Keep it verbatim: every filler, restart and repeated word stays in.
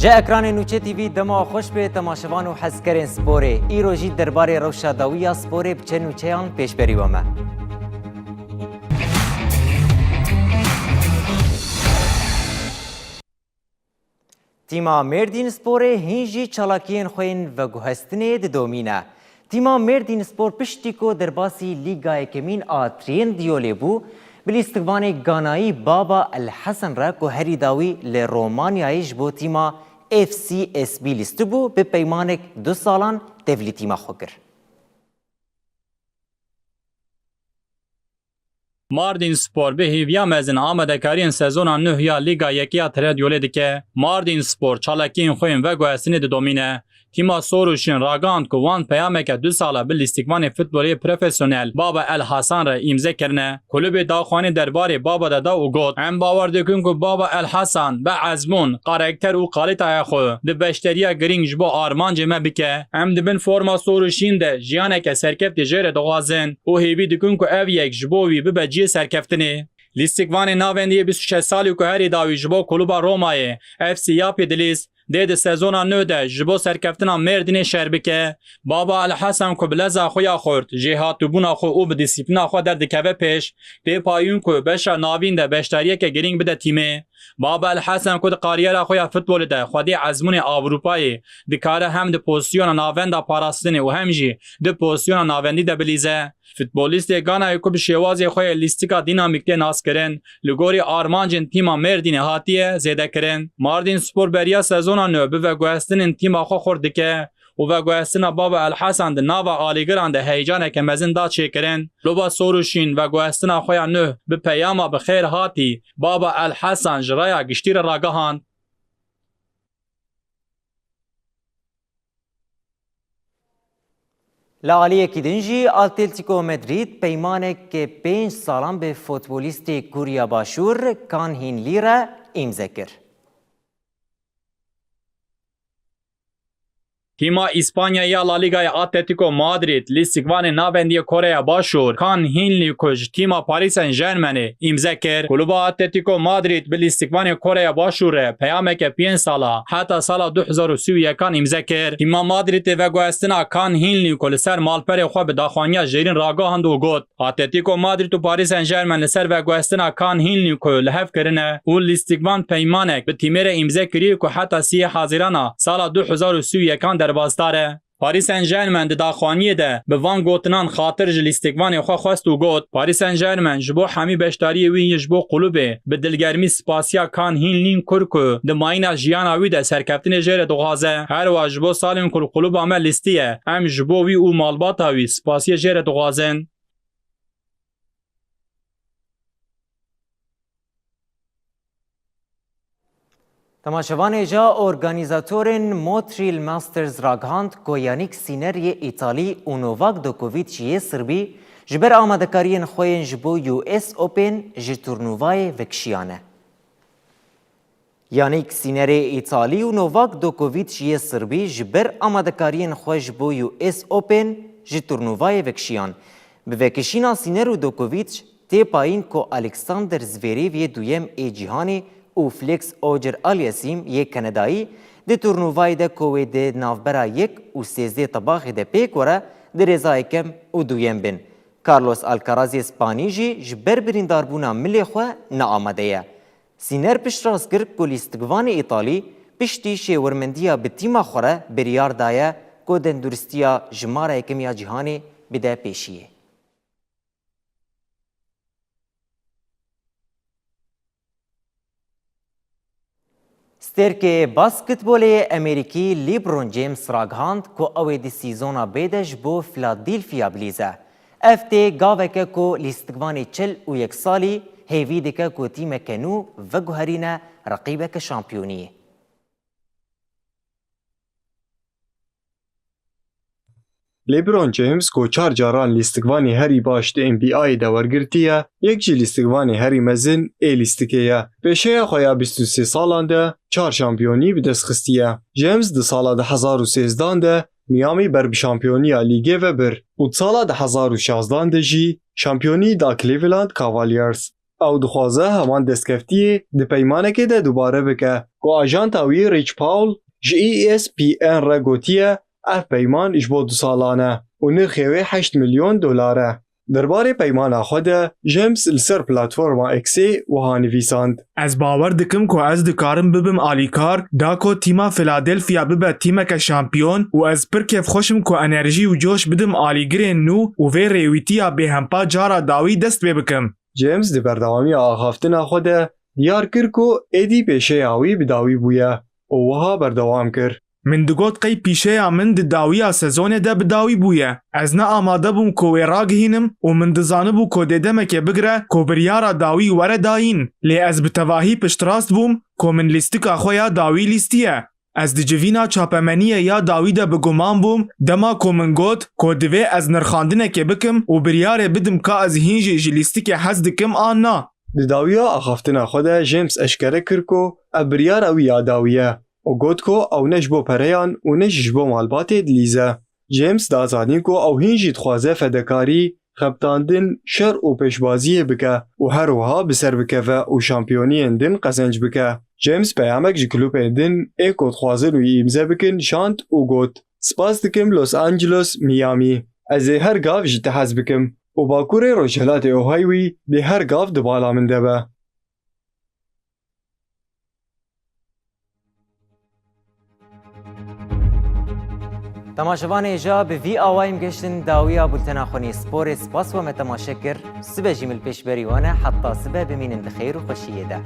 Li ekranê Nûçe T V dema xweş be temaşevan û hezkerên sporê. Îro jî derbarê rewşa dawî ya sporê bi çend nûçeyan pêşberî we me. Tîma Mêrdînsporê hîn jî çalakiyên xwe yên veguhestinê didomîne. Tîma Mêrdînspor piştî ku derbasî Lîga Yekemîn a Triendiyolê bû, bi lîstikvanê Ganayî Baba El Hesen re ku herî dawî li Romanyayê ji bo tîma F C S B lîstibû, bi peymanek du salan tevlî tîma xwe kir. Mardin Spor bi hêviya mezin amadekariyên sezona nuh ya Lîga Yekê ya Trendyolê dike. Mardin Spor çalakiyên xwe yên veguhestinê didomîne. Tîma Sor û Şîn ragihand ku wan peyameke du sala bi lîstikvanê futbolê profesyonel Baba El Hasan re îmze kirine. Kulübê daxuyanî derbarê Baba de da û got, Em bawer dikin ku Baba El Hasan bi ezmûn, karakter û kalîteya xwe di beşdariya girîng ji bo armancê me bike. Em di bin forma Sor û Şîn de jiyaneke serkeftî jê re dixwazin û hêvî dikin ku ev yek ji bo wî bibe cihê serkeftinê. Lîstikvanê navendî yê bîst û şeş salî ku herî dawî ji bo Kulüba Romayê, F C Yapı dilîst, dê di sezona nû de ji bo serkeftina Mêrdînê şer bike. Baba El Hasan ku bi leza xwe ya xurt, jêhatîbûna xwe û bi dîsîplîna xwe derdikeve pêş, tê payîn ku beşa navîn de beşdariyeke girîng bide tîmê. Baba El Hasan ku di kariyera xwe ya futbolê de xwedî ezmûnê Ewropayê, dikare hem di pozîsyona navenda parastinê û hem jî di pozîsyona navendî de bilîze. Futbolîstê Ganayê ku bi şêwazê xwe yê lîstika dînamîk tê naskirin, li gorî armancên tîma Mêrdînê hatiye zêdekirin. Mardin Spor beriya sezona nû bi veguhestinên tîma xwe xurt dike û veguhestina Baba El Hasan di nava alîgiran de heyecaneke mezin da çêkirin. Loba Sor û Şîn veguhestina xwe ya nû bi peyama bi xêr hatî Baba El Hasan ji raya giştî re ragihand. Li aliyekî din jî Atletico Madrid peymanek pênc salan bi futbolîstê Kurya Başûr Kan Hinlî re îmze kir. Tîma Îspanyayê ya La Lîgayê Atletico Madrid lîstikvanê navendî yê Koreya Başûr Kan Hinlî ku ji tîma Paris Saint-Germainê îmze kir. Kulüba Atletico Madrid bi lîstikvanê Koreya Başûr re peyameke pênc sala heta sala du hezar û sî û yekan îmze kir. Tîma Madridê veguhestina Kan Hinlî ku li ser malperê xwe bi daxwaniya jêrîn ragihand û got, Atletico Madrid û Paris Saint-Germain li ser veguhestina Kan Hinlî ku li hev kirine û lîstikvan peymanek bi tîmê re îmze kiriye ku heta siyê Hezîrana sala du hezar û sî û yekan derbasdar e. Paris Saint-Germain di daxwaniyê de bi van gotinan xatir ji lîstikvanê xwe xwest û got, Paris Saint-Germain ji bo hemî beşdariyê wî yê ji bo kulubê bi dilgermî spasiya Kan Hinlîn kir ku di mayîna jiyana wî de serkeftinê jê re dixwaze. Her wiha ji bo salên ku li kuluba me lîstiye, em ji bo wî û malbata wî spasiyê jê re dixwazin. Temaşevanê ca, organîzatorên Montreal Masters ragihand ku Yannick Sinner yê Îtalî û Novak Djokovic yê Sirbî ji ber amadekariyên xwe yên ji bo U S Open ji turnuvayê vekişiyane. Yannick Sinnerê Îtalî û Novak Djokovic yê Sirbî ji ber amadekariyên xwe ji bo U S Open ji turnuvayê vekişiyan. Bi vekişîna Sinner û Djokovic tê payîn ku Alexander Zverev yê duyem ê cîhanê û Felix Auger-Aliassime yê Kanadayî di turnuvayê de ku wê di navbera yek û sêzdeh tebaxê de pêk were, di rêza yekem û duyem bin. Carlos Alcaraz yê Spanî jî ji ber birîndarbûna milê xwe ne amade ye. Sinner piştrast kir ku lîstikvanê Îtalî piştî şêwirmendiya bi tîma xwe re biryar daye ku tenduristiya jimara yekem ya cîhanê bide pêşiyê. Stêrkê basketbolê Amerîkî LeBron James ragihand ku ew ê di sîzona bê de ji bo Philadelphia bilîze. Ev tê gaveke ku lîstikvanê çil û yek salî hêvî dike ku tîmeke nû veguherîne reqîbeke şampiyoniyê. LeBron James ku çar caran lîstikvanê herî baş di N B A yê de wergirtiye, yek jî lîstikvanê herî mezin ê lîstikê ye. Pêşeya xwe ya bîst û sê salan de çar şampiyonî bi dest xistiye. James di sala du hezar û sêzdan de Miami ber bi şampiyoniya lîgê ve bir û di sala du hezar û şazdan de jî şampiyonî da Cleveland Cavaliers. Ew dixwaze heman destkeftiyê di peymanekê de dubare bike ku ajanta wî Rich Paul ji E S P N re gotiye ev peyman ji bo du salan e û nirxê wê heşt milyon dolar e. Derbarê peymana xwe de James li ser platforma X'ê wiha nivîsand. Ez bawer dikim ku ez dikarim bibim alîkar, da ku tîma Philadelphia bibe tîmeke şampiyon û ez pir kêfxweş im ku enerjî û coş bidim alîgirên nû û vê rêwîtiya bêhempa cara dawî dest pê bikim. James di berdewamiya axaftina xwe de diyar kir ku êdî pêşeya wî bi dawî bûye û wiha berdewam kir. Min digot qey pîşeya min di dawiya sezonê de bi dawî bûye. Ez ne amade bûm ku wê ragihînim û min dizanibû ku dê demekê bigre ku biryara dawî were dayîn. Lê ez bi tevahî piştrast bûm ku min lîstika xwe ya dawî lîstiye. Ez di civîna çapemeniyê ya dawî de bi guman bûm, dema ku min got ku divê ez nirxandinekê bikim û biryarê bidim ka ez hîn jî ji lîstikê hez dikim an na. Di dawiya axaftina xwe de James eşkere kir ku ev biryara wî ya dawî ye û got ku ew ne ji bo pereyan û ne jî ji bo malbatê dilîze. James da zanîn ku ew hîn jî dixwaze fedekarî, xebitandin, şer û pêşbaziyê bike û her wiha bi ser bikeve û şampiyoniyên din qezenc bike. James peyamek ji klûbên din ê ku dixwazin wî îmze bikin şand û got, Spas dikim Los Angeles, Miami. Ez ê her gav ji te hez bikim û Bakurê Rojhilatê Ohioyî dê her gav di bala min de be. Temaşevanê hêja, bi vî awayî em gehiştin dawiya bultena xwe nê sporê. Spas we me temaşe kir. Sibe jî min li pêşberî wan e. Heta sibe bimînin di xêr û xweşiyê de.